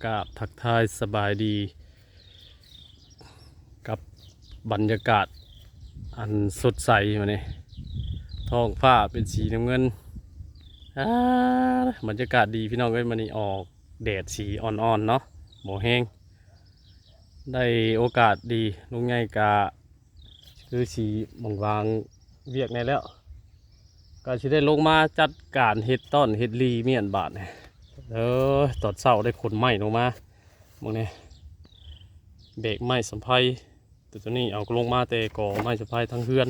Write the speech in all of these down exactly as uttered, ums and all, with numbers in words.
กราบทักทายสบายดี กับบรรยากาศอันสดใสมาเนี่ย ท้องฟ้าเป็นสีน้ำเงิน อ่า บรรยากาศดีพี่น้องเอ้ย มานี่ออกแดดสีอ่อนๆเนาะ บ่แห้ง ได้โอกาสดี ลุงใหญ่กะ คือสีบางๆเวียกแน่แล้ว ก็สิได้ลงมาจัดการเฮ็ดต้อนเฮ็ดลีเมียนบาดนี่ เออ ตอนเช้าได้ขนไม้ลงมา บางเนี่ย แบกไม้สำไพร แต่ตัวนี้เอาลงมาแต่กอไม้สำไพรทั้งเฮือน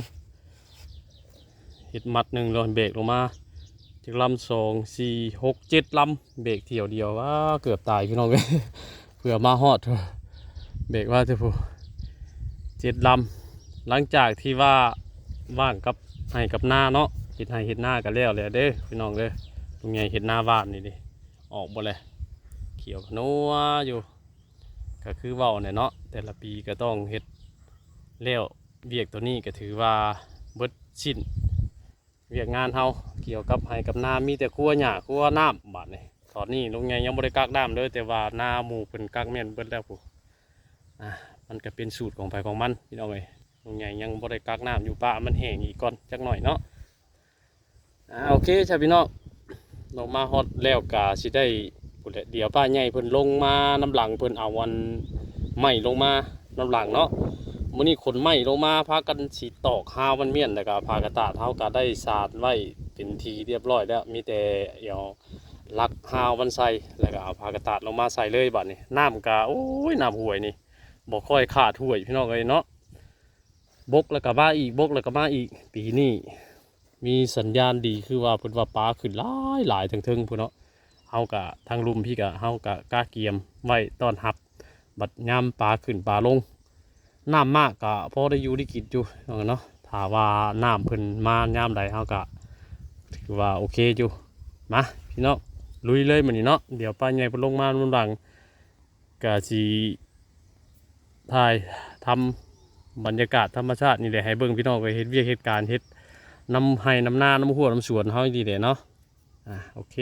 เฮ็ดมัดหนึ่งแล้วแบกลงมา จักลำ สอง สี่ หก เจ็ดลำ แบกเที่ยวเดียว ว้า เกือบตายพี่น้องเอ้ย เพื่อมาฮอด แบกว่าแต่ผู้ เจ็ดลำ หลังจากที่ว่าว่างกับไฮ่กับนาเนาะ เฮ็ดไฮ่เฮ็ดนากันแล้วแหละเด้อพี่น้องเด้อ ลุงใหญ่เฮ็ดนาบ้านนี่ดิ ออกบ่แล เขียวขนัวอยู่ ก็คือเว้าเนี่ยเนาะ แต่ละปีก็ต้องเฮ็ดแล้ว เวียกตัวนี้ก็ถือว่าเบิดสิ้น เวียกงานเฮาเกี่ยวกับไฮ่กับนา มีแต่ครัวหญ้าครัวน้ำบาดนี่ ตอนนี้ลุงใหญ่ยังบ่ได้กักน้ำเลย แต่ว่านาหมู่เพิ่นกักแม่นเบิดแล้วพุ้น อ่ะ มันก็เป็นสูตรของไผของมันพี่น้องเอ้ย ลุงใหญ่ยังบ่ได้กักน้ำอยู่ ปะมันแห้งอีกก่อนจักหน่อยเนาะ อ่า โอเคจ้ะพี่น้อง ลงมาฮอดแล้วก็สิได้พุ้นแหละ เดี๋ยวป้าใหญ่เพิ่นลงมานำหลัง เพิ่นเอาอันไม้ลงมานำหลังเนาะ มื้อนี้ขนไม้ลงมา พากันสิตอกฮาวมันเมียน แล้วก็ผ้ากระตาดเฮาก็ได้สานไว้เป็นที่เรียบร้อยแล้ว มีแต่เอาลักฮาวมันใส่ แล้วก็เอาผ้ากระตาดลงมาใส่เลยบาดนี้ น้ำก็ โอ้ย น้ำห้วยนี่บ่ค่อยขาดห้วยพี่น้องเอ้ยเนาะ บกแล้วก็มาอีก บกแล้วก็มาอีก ปีนี้มีสัญญาณดี คือว่าเพิ่นว่าปลาขึ้นหลายหลายเทิงๆพุ้นเนาะ เฮาก็ทางลุ่มพี้ก็ เฮาก็กะเกียมไว้ต้อนรับ บัดยามปลาขึ้นปลาลง น้ำมากก็พอได้อยู่ได้กินอยู่เนาะ ถ้าว่าน้ำเพิ่นมายามใด เฮาก็ถือว่าโอเคอยู่ มาพี่น้อง ลุยเลยมื้อนี้เนาะ เดี๋ยวป้าใหญ่เพิ่นลงมานำหลัง ก็สิถ่ายทำบรรยากาศธรรมชาตินี่แหละให้เบิ่งพี่น้อง ก็เฮ็ดเวียกเฮ็ดการ เฮ็ดนำไฮ่นำนานำฮั้วนำสวนเฮานี่แหละเนาะ อ่ะ โอเค